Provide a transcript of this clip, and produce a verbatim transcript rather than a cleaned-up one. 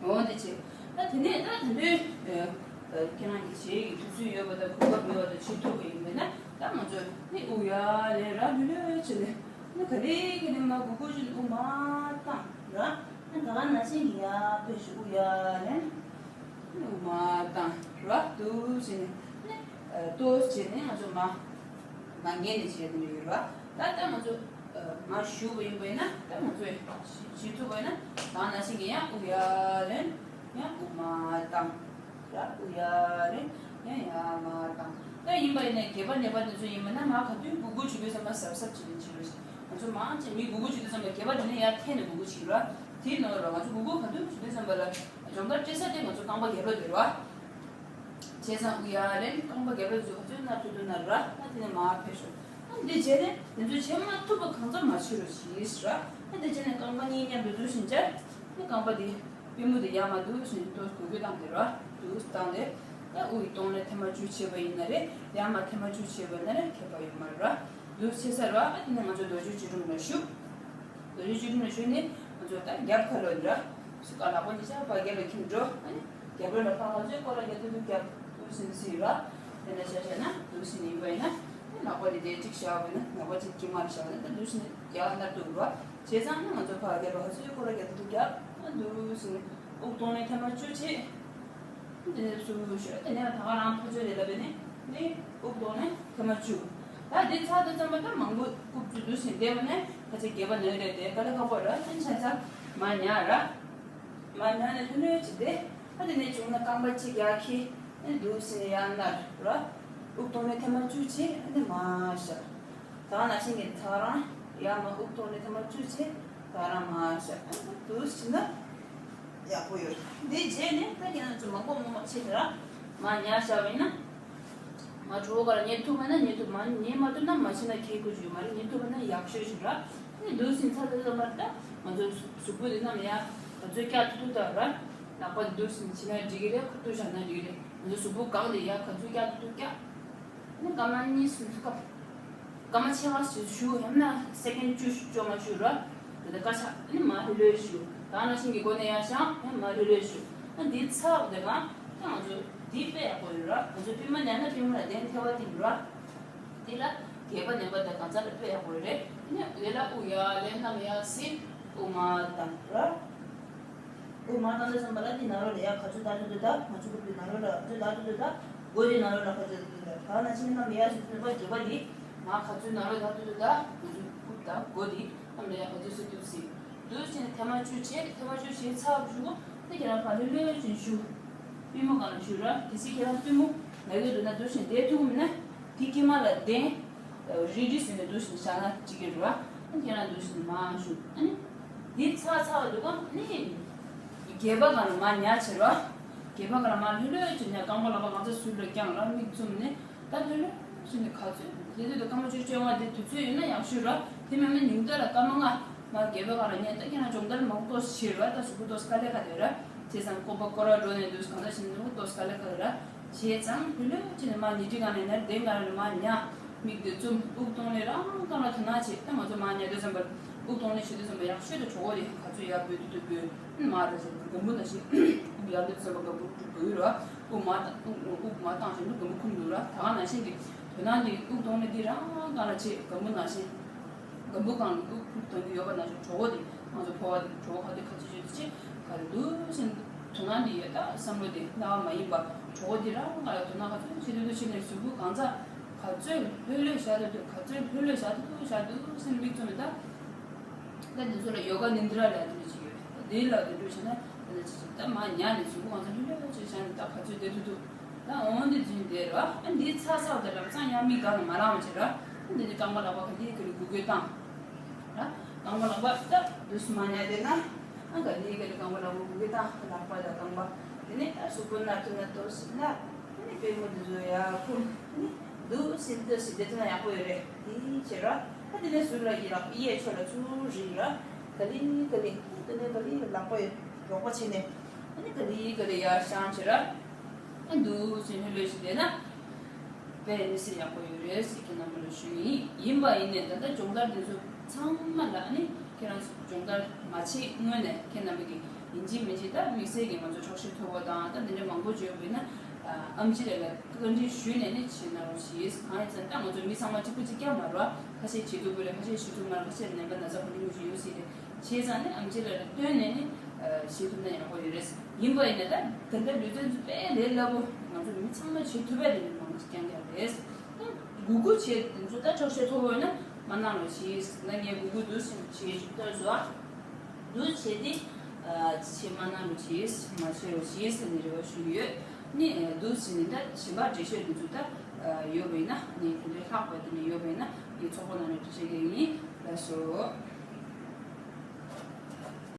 འོ་འདི་བྱས། ད་དེ་ནས་ད་ད་དུང་ཁྱེད་རང་གི་བྱེད་ཀྱི་དུས་ཚོད་ཡོད་པ་དང་གོ་སྐབས་ཡོད་པ་དང་བྱེད་ཐུབ་པ་ཡིན་པས་ན། ད་ང་ཚོས་ནི་དབུགས་ཡར་ལེན་ར་ལྷོད་ལྷོད་བྱས་ནས་ནི་ག་ལེ་ག་ལེ་མར་སྒུར་སྒུར་བྱས་ནས་དབུགས་མར་བཏང་ར། ད་ག་ནང་བཞིན་གྱི་ཡར་ཕེབས་ཤིག། དབུགས་ཡར་ལེན། དབུགས་མར་བཏང་ར། འདུག་བྱས་ནས་ནི་ཏོག་ཙམ་བྱས་ནས་ང་ཚོ་མར་ནང་གན་ནས་བྱས་ནས་ཡོད་ར། ད་ལྟ་ང་ཚོ་མར་ཞུགས་པ་ཡིན་པ་ཡིན་ན། ད་ང་ཚོས་ཞུགས་ཐུབ་པ་ཡིན་ན། ད་ག་ནང་བཞིན་གྱི་ཡང་དབུགས་ཡར་ལེན། ཡང་དབུགས་མར་བཏང་། ཡར་དབུགས་ཡར་ལེན། ཡང་ཡར་མར་བཏང་། ད་ཡིན་པ་ཡིན་ན་སྒལ་པ་ནད་པ་དེ་ཚོ་ཡིན་པ་ན་མར་ག་དུས་སྒུར་སྒུར་བྱེད་དུས་ཙམ་པ་གཟབ་གཟབ་བྱེད་ནས་བྱེད་རོགས་ཞེས། ང་ཚོ་མང་ཆེ་མི་སྒུར་སྒུར་བྱེད་དུས་ཙམ་པ་སྒལ་པ་དེ་ནས་ཡར་འཐེན་ནས་སྒུར་སྒུར་བྱེད་རོགས། དེ་ནོར་རོགས། ང་ཚོ་སྒུར་སྒུར་ག་དུས་བྱེད་དུས་ཙམ་པ་ལ་སྦྱོང་བརྡར་སྤྲད་ས་དེ་ང་ཚོ་རྐང་པ་རྒྱབ་ལོགས་དེ་རོགས། བྱས་ཙང་དབུགས་ཡར་ལེན། རྐང་པ་རྒྱབ་ལོགས་ཚོ་ག་ཚོད་ན་ཐུབ་ཐུབ་ན་ར། ད་དེ་ནས་མར་ཕེབས་ཤོག། ཨ་འདི་བྱས་ནས་དེ་ཚོ་བྱེད་མ་ཐུབ་པ་གང་ཙམ་མ་བྱེད་རོགས་ཞེས་ར། ཨ་འདི་བྱས་ནས་རྐང་པ་གཉིས་མཉམ་དུ་འདུག་བཞིན་བཅར། ཨ་རྐང་པ་དེ་པུས་མོ་དེ་ཡར་མར་འདུག་བཞིན་ཏོག་ཙམ་གུག་གུག་བཏང་སྟེ་ར། འདུག་བཏང་སྟེ། ཨ་དབུགས་གཏོང་ལེན་ཐེངས་མ་བཅུ་བྱས་པ་ཡིན་ན་རེད། ཡར་མར་ཐེངས་མ་བཅུ་བྱས་པ་ཡིན་ན་རེད། ཁྱད་པར་ཡོད་མ་རེད་ར། འདུག་བྱས་ཚར་བ། ཨ་དེ་ནས་ང་ཚོ་རྡོ་རྗེ་བཅུ་དྲུག་ལ་བཞུགས། རྡོ་རྗེ་བཅུ་དྲུག་ལ་བཞུགས་ནས་ང་ཚོ་ད་རྒྱབ་ཁ་ལོག་འདྲ། སུ་ག་ལག་པ་གཉིས་ཆ་ཕར་རྒྱབ་ལ་འཁྱེར་འགྲོ། ཨ་ནི་རྒྱབ་ལོགས་ལ་ཕར་ང་ཚོའི་སྐོར་ར་རྒྱག་ཏུ་ཏུ་རྒྱབ་འདུག་སེ་ཟེར་ར། དེ་འདྲ་བྱས་བྱས་ན་འདུག་སེ་ཡིན་པ་ཡིན་ན། ཨ་ནི་ལག་པ་དེ་དེ་གཅིག་བཞག་པ་ཡིན་ན། ལག་པ་གཅིག་དཀྱིལ་མར་བཞག་ན་ད་འདུག་སེ་ཡར་ནར་འདུག་ར། བྱས་ཙང་ཨ་ནི་ང་ཚོ་ཕར་རྒྱབ་ལ་ང་ཚོའི་སྐོར་ར་རྒྱག་ཏུ་ཏུ་རྒྱབ། ཨ་འདུག་སེ་དབུགས་གཏོང་ལེན་ཐེངས་མ་བཅུ་བྱས། དེ་ནས་སུ་ཞོག་དེ་ནས་ད་ག་རང་ཕར་ཚུར་རེ་ལ་བས་ནས་ནི་དབུགས་གཏོང་ནས་ཐེངས་མ་བཅུ། ད་འདི་ཚར་དུས་ཙམ་པ་ད་མང་པོ་རྐུབ་བཅུ་འདུག་སེ་བསྡད་པ་ནས་ཁ་ཆེ་སྒལ་པ་ནས་རེད་དེ་ག་ལ་ཁག་པོ་ར། ཐེངས་ཆ་ཚ་མར་ཉལ་ར། མར་ཉལ་ནས་ལྷོད་ལྷོད་བྱས་ཏེ། ད་དེ་ནས་བྱུང་ན་རྐང་པ་གཅིག་ཡར་འཁྱེར་ནས་འདུག་སེ་ཡར་ནར་ར། དབུགས་གཏོང་ནས་ཐེངས་མ་བཅུ་བྱས་ནས་མར་བཞག། ད་ནང་བཞིན་གྱི་ད་ག་རང་ཡར་མར་དབུགས་གཏོང་ནས་ཐེངས་མ་བཅུ་བྱས་ད་ག་རང་མར་བཞག། ཨ་ནི་འདུག་སེ་བྱས་ན་ཡག་པོ་ཡོད། འདི་རྗེས་ནས་ད་ཁྱེད་རང་ཚོ་མང་པོ་མང་པོ་བྱས་ནས་ར་མར་ཉལ་བཞག་པ་ཡིན་ན། མར་གྲོད་ཁོག་ལ་ཉལ་ཐུབ་པ་ན་ཉལ་ཐུབ། མར་ཉལ་མ་ཐུབ་ན་མ་བྱས་ན་ཁྱད་ཁུར་ཡོད་མ་རེད། ཉལ་ཐུབ་པ་ན་ཡག་ཤོས་ཤིག་ར། ཨ་ནི་འདུག་སེ་ཚར་དུས་ཙམ་པ་ད་ང་ཚོ་གཟུགས་པོ་འདི་རྣམས་ཡར་ག་ཚོད་བཀྱག་ཐུབ་ཐུབ་ད་ར། ལག་པ་འདི་འདུག་སེ་བྱས་ན་འགྲིག་གི་རེད། ཁུར་ཐུག་བཞག་ན་འགྲིག་གི་རེད། ང་ཚོ་གཟུགས་པོ་གང་དེ་ཡར་ག་ཚོད་བཀྱག་ཐུབ་ཐུབ་བཀྱག། ཨ་ནི་སྐར་མ་གཉིས་གསུམ་སྐབས། སྐར་མ་ཕྱེད་ཀ་ཞིག་བཞུགས། ཡང་ན་སེ་ཀེན་བཅུ་བཅོ་ལྔ་བཞུགས་ར། དེ་ལྟར་སྐར་ཆ་ཨ་ནི་མར་ལྷོད་ལྷོད་བཞུགས། ད་ནང་བཞིན་གྱི་སྒོ་ནས་ཡར་བཞེངས། ཡང་མར་ལྷོད་ལྷོད་བཞུགས། ཨ་འདི་ཚར་བ་དེ་གང་ད་ང་ཚོ་འདི་དཔེ་ཡག་པོ་ཡོད་ར། ང་ཚོ་པུས་མོ་ཉལ་ན་པུས་མོ་ལ་གདན་ཐེ་བ་དེ་ཡོད་ར། འདི་ལ་སྒལ་པ་ནས་པ་དང་གང་ཚ་ལ་དཔེ་ཡག་པོ་ཡོད་རེད། ཨ་ནི་འདི་ལ་དབུགས་ཡར་ལེན། གནམ་ཡར་གཟིགས། དབུགས་མར་བཏང་ར། དབུགས་མར་བཏང་དུས་ཙམ་པ་ལ་འདི་ནང་ལོགས་ལ་ཡར་ག་ཚོད་བརྡར་ཐུབ་ཐུབ་ད། ང་ཚོ་རྐུབ་འདི་ནང་ལོགས་ལ་ག་ཚོད་བརྡར་ཐུབ་ཐུབ་ད། མགོ་འདི་ནང་ལོགས་ལ་ག་ཚོད་བརྡར་ཐུབ་ཐུབ་ད། ད་ནང་བཞིན་གནམ་ཡར་གཟིགས་ཐུབ་ཐུབ་པ། སྒལ་པ་འདི་མར་ག་ཚོད་ནང་ལོགས་བརྡར་ཐུབ་ཐུབ་ད། ང་ཚོ་རྐུབ་དང་མགོ་འདི་གནམ་ལ་ཡར་ག་ཚོད་གཟིགས་ཐུབ་གཟིགས། འདུག་སེ་བྱས་ནས་ཐེངས་མ་བཅུ་བྱས། ཐེངས་མ་བཅུ་བྱས་ཚར་བ་བཞིན་དུ་ད་ཁྱེད་རང་ཕར་ལྷོད་ལྷོད་བྱས་བཞུགས། པུས་མོ་སྒང་ལ་བཞུགས་ར། གལ་སྲིད་ཁྱེད་རང་པུས་མོ་ན་གི་འདུག་ན་འདུག་སེ་བྱས་བསྡད་ཐུབ་ཀྱི་མེད་ན་དེ་དཀྱིལ་མ་ལ་གདན་རིལ་རིལ་བཟོས་ནས་འདུག་སེ་བཞག་ན་འགྲིག་གི་རེད་བ། ཨ་ཁྱེད་རང་འདུག་སེ་མར་བཞུགས། ཨ་ནི་འདི་ཚར་ཚར་བ་འདུག་ག་ནི་སྒལ་པ་སྒང་ལ་མར་ཉལ་བྱེད་ར། སྒལ་པ་སྒང་ལ་མར་ལྷོད་ལྷོད་བྱས་ཉལ། རྐང་པ་ལག་པ་གང་ཚ་ཟུར་ལ་བརྐྱངས་ར། མིག་བཙུམ་ནས། ད་ལྷོད་ལྷོད་བྱས་ནས་ག་ཚོད་དེ་དུས་དུ་སྐར་མ་བཅུ་བཅོ་ལྔ་དེ་དུས་ཚོད་ཡོད་ན་ཡག་ཤོས་ར། དེ་མིན་ན་ཉུང་མཐའ་ལ་སྐར་མ་ལྔ་མར་སྒལ་པའི་སྒང་ལ་ཉལ། ད་ཁྱེད་རང་སྦྱོང་བརྡར་མང་པོ་ཏོག་ཙམ་བྱེད་ར། ད་གཟུགས་པོ་ཏོག་ཙམ་དཀའ་ལས་ཁག་དེ་ར། བྱས་ཙང་ཀོ་པ་སྐོར་ར་འགྲོ་ནས་འདུག་གང་ལྟར་བྱས་ནས་ཏོག་ཙམ་དཀའ་ལས་ཁག་ར། བྱས་ཙང་ལྷོད་ལྷོད་བྱས་ནས་མར་ཉལ་ཁྲིའི་སྒང་ནས་ན་གདན་སྒང་ལ་མར་ཉལ། མིག་དེ་བཙུམ། དབུགས་གཏོང་ལེན་རང་སྒང་ལ་དོ་སྣང་བྱེད། ད་ང་ཚོ་མར་ཉལ་དུས་ཙམ་པ་དབུགས་གཏོང་ལེན་བྱེད་དུས་ཙམ་པ་ཡག་ཤོས་དེ་གྲོད་ཁོག་དེ་ག་ཚོད་ཡར་འབུད་ཐུབ་ཐུབ་འབུད། མར་ད་བྱས་སྒམ་པོ་ནང་བཞིན་དབུགས་ཡར་འབུད་དུས་ཙམ་པ་སྒམ་པོ་འབུད་ཡོད་ར། དབུགས་མར་བཏང་། དབུགས་མར་བཏང་བཞིན་དུ་སྒམ་པོ་འཁུམ་འདུག་ར། ད་ག་ནང་བཞིན་གྱི་དོ་སྣང་དེ་དབུགས་གཏོང་ལེན་དེ་རང་སྒང་ལ་བྱེད། སྒམ་པོ་ནང་བཞིན། སྒམ་པོ་སྒང་ལ་དབུགས་ཕུག་གཏོང་གི་ཡོད་པ་ནང་བཞིན་གྲོད་ཁོག་དེ་ང་ཚོ་ཕོ་བ་དེ་གྲོད་ཁོག་དེ་ག་ཚོད་ཡོད་དེ་ཅི་ག་རེ་འདུག་སེ་དོ་སྣང་དེ་ཡོད། ད་བསམ་བློ་དེ་སྣང་བ་མ་ཡིན་པ་གྲོད་ཁོག་དེ་རང་སྒང་ལ་དོ་སྣང་ག་ཚོད་བྱེད་འདུག་བྱེད་ནས་གཟུགས་པོ་གང་ཚ་ག་ཚོད་ལྷོད་ལྷོད་བཞག་འདུག་ག་ཚོད་ལྷོད་ལྷོད་བཞག་འདུག་བཞག་འདུག་སེ་མིག་བཙུམ་ནས་ད། ད་འདི་ཚོ་ལ་ཡོ་ག་ནིན་དྲ་ལབ་དེ་འདྲ་ཅིག་ཡོད་རེད། དེ་ལ་དེ་འདྲ་བྱས་ན་དེ་འདྲ་ཅིག་ཅིག་ད་མར་ཉལ་ནས་གཟུགས་པོ་གང་ཚ་ལྷོད་ལྷོད་ཅིག་བཞག་ནས་ད་ག་ཚོད་བསྡད་ཐུབ་ཐུབ། ད་འོ་འདི་བྱས་ནས་བསྡད་རེད་བ། ཨ་འདི་ཚར་ཚར་བ་དེ་ལམ་སང་ཡང་མིག་གང་ལ་མ་ལངས་བྱེད་ར། ཨ་འདི་འདི་རྐང་པ་ལག་པ་ག་ལེ་ག་ལེ་སྒུར་སྒུར་བཏང་། ར། རྐང་པ་ལག་པ་ད་འདུག་སེ་མར་ཉལ་བསྡད་ན། ཨ་ག་ལེ་ག་ལེ་རྐང་པ་ལག་པ་སྒུར་སྒུར་བཏང་། ལག་པ་དང་རྐང་པ། དེ་ནས་ཨ་གཟུགས་པོ་ན་ཐུབ་ན་ཏོག་ཙམ་ན། ཨ་ནི་པུས་མོ་འདི་ཚོ་ཡར་འཁུམ། ཨ་ནི་འདུག་སེ་འདུག་སེ་བསྡད་ཐུབ་ན་ཡག་པོ་ཡོད་རེད། དེ་བྱེད་ར། ཨ་དེ་ནས་ཟུར་ལ་ཡི་ལག་གཡས་ཕྱོགས་ལ་ཚུར་རིང་ར། ག་ལེ་ག་ལེ། ཨ་དེ་ནས་ག་ལེ་ལག་པ་ཡི་རོགས་པ་བྱས་ནས། ཨ་ནི་ག་ལེ་ག་ལེ་ཡར་བཞེངས་བྱེད་ར། ཨ་འདུག་སེ་ལྷོད་ལྷོད་ཞིག་བསྡད་ན། དཔེ་མི་སྲིད་ཡག་པོ་ཡོད་རེད་ཟེར་ཁྱེད་རྣམ་པ་ལ་ཞུ་ཡིན། ཡིན་པ་ཡིན་ནས་ད་ལྟ་སྦྱོང་བརྡར་དེ་ཚོ་ཚང་མ་ལ་ཨ་ནི་ཁྱེད་རང་ཚོ་སྦྱོང་བརྡར་མ་བྱེད་སྔོན་ནས་ཁྱེད་རྣམ་པ་གིས་ ཡིན་གཅིག་མིན་གཅིག་ད་དམིགས་བསལ་གྱི་ང་ཚོ་ཆོག་ཤེས་མཐོ་པོ་དང་ད་འདི་འདྲ་མང་པོ་བརྗོད་དགོས་ན། ཨམ་ཆི་ལགས་ལ་བཀའ་འདྲི་ཞུས་ནས་ནི་བྱེད་གནང་རོགས་གྱིས། གང་ཡིན་ཟེར་ན་ད་ང་ཚོ་མི་ཚང་མ་གཅིག་པ་གཅིག་རྐྱང་མ་རེད་བ། ཁ་ཤས་བྱེད་ཐུབ་ཀྱི་རེད། ཁ་ཤས་བྱེད་ཐུབ་མ་རེད། ཁ་ཤས་ནད་པ་ན་ཚ་གང་འདྲ་ཅིག་ཡོད་སྲིད་རེད། བྱས་ཙང་ནི་ཨམ་ཆི་ལགས་ལ་བསྟུན་ནས་ནི་བྱེད་ཐུབ་ན་ཡག་པོ་ཡོད་རེད། ཡིན་པ་ཡིན་ན་ད་ད་ལྟ་ལུས་རྩལ་ཚོ་དཔེ་ལས་སླ་པོ། ང་ཚོ་མི་ཚང་མ་བྱེད་ཐུབ་པ་དེ་འདྲ་མང་པོ་ཞིག་རྐྱང་རྐྱང་རེད། ད་གུ་གུ་བྱེད་དེ་ཚོ་ད་ཆོག་ཤེས་མཐོ་པོ་ཡོད་ན་མ་གནང་རོགས་གྱིས། ད་ངས་གུ་གུ་འདུག་སེ་བྱེད་ཅིག་སྟོན་སོང་ཨ། འདུག་བྱས་ཏེ། ཨ། བྱེད་མ་གནང་རོགས་གྱིས། མ་བྱེད་རོགས་གྱིས་ཟེར་ནས་རེ་བ་ཞུ་གི་ཡོད། ནི་འདུག་བྱས་ནས་ད་གཞན་པ་འགྲེལ་བཤད་འདི་ཚོ་ད་ཡོད་པ་ཡིན་ན། ནི་དེ་འདྲའི་ལྷག་པ་དེ་འདྲ་ཡོད་པ་ཡིན་ན་ངའི་ཚོགས་པ་ནང་ནས་འགྲེལ་བཤད་རྒྱག་གི་ཡིན། ལགས་སོ།